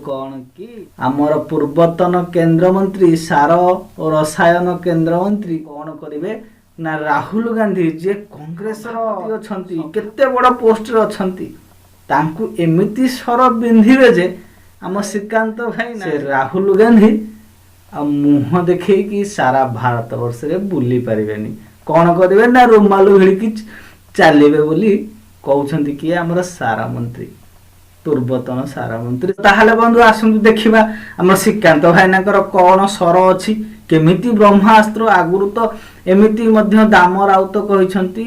କଣ କି ଆମର ପୂର୍ବତନ କେନ୍ଦ୍ରମନ୍ତ୍ରୀ, ସାର ଓ ରସାୟନ କେନ୍ଦ୍ରମନ୍ତ୍ରୀ କଣ କରିବେ ନା, ରାହୁଲ ଗାନ୍ଧୀ ଯିଏ କଂଗ୍ରେସର ଅଛନ୍ତି, କେତେ ବଡ଼ ପୋଷ୍ଟରେ ଅଛନ୍ତି, ତାଙ୍କୁ ଏମିତି ସର ବିନ୍ଧିବେ ଯେ ଆମ ଶ୍ରୀକାନ୍ତ ଭାଇ, ସେ ରାହୁଲ ଗାନ୍ଧୀ ଆଉ ମୁହଁ ଦେଖେଇକି ସାରା ଭାରତ ବର୍ଷରେ ବୁଲି ପାରିବେନି। କଣ କରିବେ ନା, ରୁମାଲ ଭିଡ଼ିକି ଚାଲିବେ ବୋଲି କହୁଛନ୍ତି। କିଏ? ଆମର ସାର ମନ୍ତ୍ରୀ, ପୂର୍ବତନ ସାର ମନ୍ତ୍ରୀ। ତାହେଲେ ବନ୍ଧୁ, ଆସନ୍ତୁ ଦେଖିବା ଆମର ଶ୍ରୀକାନ୍ତ ଭାଇନାଙ୍କର କଣ ସର ଅଛି, କେମିତି ବ୍ରହ୍ମାସ୍ତ୍ର। ଆଗରୁ ତ ଏମିତି ମଧ୍ୟ ଦାମ ରାଉତ କହିଛନ୍ତି,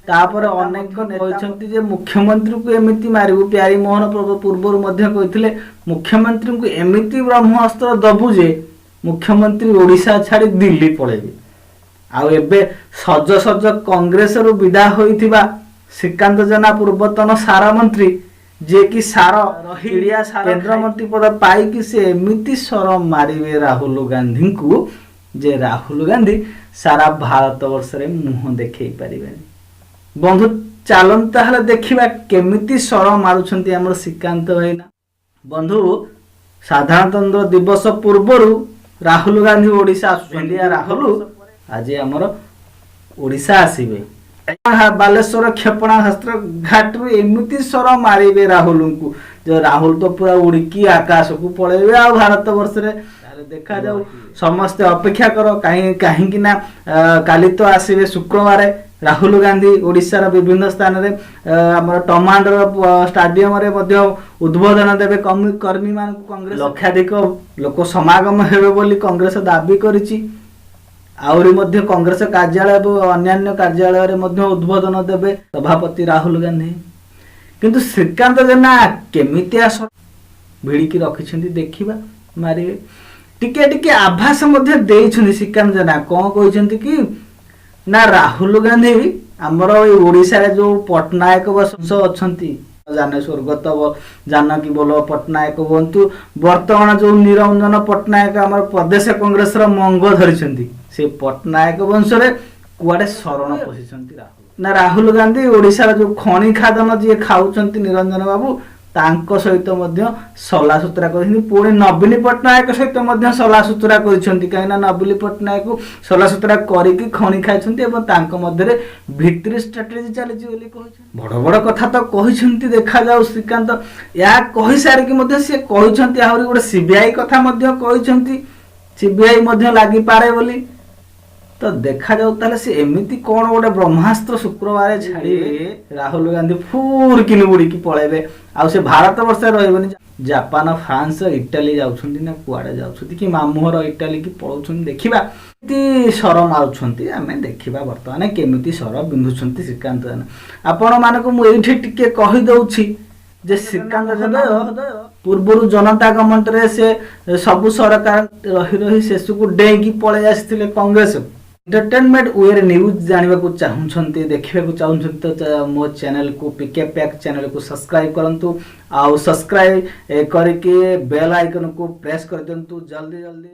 ତାପରେ ଅନେକ କହିଛନ୍ତି ଯେ ମୁଖ୍ୟମନ୍ତ୍ରୀଙ୍କୁ ଏମିତି ମାରିବୁ। ପ୍ୟାରୀମୋହନ ପୂର୍ବରୁ ମଧ୍ୟ କହିଥିଲେ, ମୁଖ୍ୟମନ୍ତ୍ରୀଙ୍କୁ ଏମିତି ବ୍ରହ୍ମାସ୍ତ୍ର ଦବୁ ଯେ ମୁଖ୍ୟମନ୍ତ୍ରୀ ଓଡ଼ିଶା ଛାଡ଼ି ଦିଲ୍ଲୀ ପଳେଇବେ। ଆଉ ଏବେ ସଜ ସଜ କଂଗ୍ରେସରୁ ବିଦା ହୋଇଥିବା ଶ୍ରୀକାନ୍ତ ଜେନା, ପୂର୍ବତନ ସାର ମନ୍ତ୍ରୀ, ଯିଏକି ସାର ପିଡ଼ିଆ କେନ୍ଦ୍ରମନ୍ତ୍ରୀ ପଦ ପାଇକି ସେ ଏମିତି ସର ମାରିବେ ରାହୁଲ ଗାନ୍ଧୀଙ୍କୁ ଯେ ରାହୁଲ ଗାନ୍ଧୀ ସାରା ଭାରତ ବର୍ଷରେ ମୁହଁ ଦେଖେଇ ପାରିବେନି। ବନ୍ଧୁ, ଚାଲନ୍ତୁ ତାହେଲେ ଦେଖିବା କେମିତି ସର ମାରୁଛନ୍ତି ଆମର ଶ୍ରୀକାନ୍ତ ଭାଇନା। ବନ୍ଧୁ, ସାଧାରଣତନ୍ତ୍ର ଦିବସ ପୂର୍ବରୁ ରାହୁଲ ଗାନ୍ଧୀ ଓଡ଼ିଶା ଆସୁଛନ୍ତି। ରାହୁଲ ଆଜି ଆମର ଓଡ଼ିଶା ଆସିବେ। ବାଲେଶ୍ୱର କ୍ଷେପଣାସ୍ତ୍ର ଘାଟରୁ ଏମିତି ସର ମାରିବେ ରାହୁଲଙ୍କୁ ଯେ ରାହୁଲ ତ ପୁରା ଉଡ଼ିକି ଆକାଶକୁ ପଳେଇବେ। ଆଉ ଭାରତ ବର୍ଷରେ ତାହେଲେ ଦେଖାଯାଉ, ସମସ୍ତେ ଅପେକ୍ଷା କର। କାହିଁକି ନା କାଲି ତ ଆସିବେ ଶୁକ୍ରବାର ରାହୁଲ ଗାନ୍ଧୀ, ଓଡ଼ିଶାର ବିଭିନ୍ନ ସ୍ଥାନରେ ଆମର ଟମାଣ୍ଡର ଷ୍ଟାଡିୟମରେ ମଧ୍ୟ ଉଦ୍ବୋଧନ ଦେବେ କର୍ମୀମାନଙ୍କୁ କଂଗ୍ରେସ। ଲକ୍ଷାଧିକ ଲୋକ ସମାଗମ ହେବେ ବୋଲି କଂଗ୍ରେସ ଦାବି କରିଛି। ଆହୁରି ମଧ୍ୟ କଂଗ୍ରେସ କାର୍ଯ୍ୟାଳୟ ଏବଂ ଅନ୍ୟାନ୍ୟ କାର୍ଯ୍ୟାଳୟରେ ମଧ୍ୟ ଉଦ୍ବୋଧନ ଦେବେ ସଭାପତି ରାହୁଲ ଗାନ୍ଧୀ। କିନ୍ତୁ ଶ୍ରୀକାନ୍ତ ଜେନା କେମିତିଆ ଭିଡ଼ିକି ରଖିଛନ୍ତି, ଦେଖିବା ମାରିବେ। ଟିକେ ଟିକେ ଆଭାସ ମଧ୍ୟ ଦେଇଛନ୍ତି ଶ୍ରୀକାନ୍ତ ଜେନା। କଣ କହିଛନ୍ତି କି ନା, ରାହୁଲ ଗାନ୍ଧୀ ଆମର ଏଇ ଓଡ଼ିଶାରେ ଯୋଉ ପଟ୍ଟନାୟକ ବଂଶ ଅଛନ୍ତି, ଜାନେ ସ୍ୱର୍ଗତ ଜାନକୀ ବଲ୍ଲଭ ପଟ୍ଟନାୟକ ହୁଅନ୍ତୁ, ବର୍ତ୍ତମାନ ଯୋଉ ନିରଞ୍ଜନ ପଟ୍ଟନାୟକ ଆମର ପ୍ରଦେଶ କଂଗ୍ରେସର ମଙ୍ଗ ଧରିଛନ୍ତି, ସେ ପଟ୍ଟନାୟକ ବଂଶରେ କୁଆଡେ ଶରଣ ପଶିଛନ୍ତି ରାହୁଲ। ନା, ରାହୁଲ ଗାନ୍ଧୀ ଓଡ଼ିଶାର ଯୋଉ ଖଣି ଖାଦନ ଯିଏ ଖାଉଛନ୍ତି ନିରଞ୍ଜନ ବାବୁ, ତାଙ୍କ ସହିତ ମଧ୍ୟ ସଲାସୁତୁରା କରିଛନ୍ତି। ପୁଣି ନବୀନ ପଟ୍ଟନାୟକ ସହିତ ମଧ୍ୟ ସଲାସୁତୁରା କରିଛନ୍ତି। କାହିଁକିନା ନବୀନ ପଟ୍ଟନାୟକ ସଲାସୁତୁରା କରିକି ଖଣି ଖାଇଛନ୍ତି ଏବଂ ତାଙ୍କ ମଧ୍ୟରେ ଭିତିରି ଷ୍ଟ୍ରାଟେଜି ଚାଲିଛି ବୋଲି କହିଛନ୍ତି। ବଡ ବଡ କଥା ତ କହିଛନ୍ତି। ଦେଖାଯାଉ। ଶ୍ରୀକାନ୍ତ ଏହା କହିସାରିକି ମଧ୍ୟ ସେ କହିଛନ୍ତି, ଆହୁରି ଗୋଟେ ସିବିଆଇ କଥା ମଧ୍ୟ କହିଛନ୍ତି, ସିବିଆଇ ମଧ୍ୟ ଲାଗିପାରେ ବୋଲି। ତ ଦେଖାଯାଉ ତାହେଲେ ସେ ଏମିତି କଣ ଗୋଟେ ବ୍ରହ୍ମାସ୍ତ୍ର ଶୁକ୍ରବାର ଛାଡ଼ିବେ, ରାହୁଲ ଗାନ୍ଧୀ ଫୁର କିନି ଉଡ଼ିକି ପଳେଇବେ ଆଉ ସେ ଭାରତ ବର୍ଷରେ ରହିବେନି। ଜାପାନ, ଫ୍ରାନ୍ସ, ଇଟାଲୀ ଯାଉଛନ୍ତି ନା କୁଆଡେ ଯାଉଛନ୍ତି କି ମାମୁଁଘର ଇଟାଲୀ କି ପଳଉଛନ୍ତି, ଦେଖିବା କେମିତି ସର ମାରୁଛନ୍ତି। ଆମେ ଦେଖିବା ବର୍ତ୍ତମାନ କେମିତି ସର ବିନ୍ଧୁଛନ୍ତି ଶ୍ରୀକାନ୍ତ ଜେନା। ଆପଣମାନଙ୍କୁ ମୁଁ ଏଇଠି ଟିକେ କହିଦଉଛି ଯେ ଶ୍ରୀକାନ୍ତ ଜେନା ପୂର୍ବରୁ ଜନତା ଗଭର୍ଣ୍ଣମେଣ୍ଟରେ ସେ ସବୁ ସରକାର ରହି ରହି ଶେଷକୁ ଡେଇଁକି ପଳେଇ ଆସିଥିଲେ କଂଗ୍ରେସ। ଏଣ୍ଟରଟେନମେଣ୍ଟ ୱେରେ ନ୍ୟୁଜ୍ ଜାଣିବାକୁ ଚାହୁଁଛନ୍ତି, ଦେଖିବାକୁ ଚାହୁଁଛନ୍ତି, ତ ମୋ ଚ୍ୟାନେଲକୁ, ପିକେ ପ୍ୟାକ୍ ଚ୍ୟାନେଲକୁ ସବସ୍କ୍ରାଇବ କରନ୍ତୁ ଆଉ ସବସ୍କ୍ରାଇବ କରିକି ବେଲ୍ ଆଇକନକୁ ପ୍ରେସ୍ କରିଦିଅନ୍ତୁ ଜଲ୍ଦି ଜଲ୍ଦି।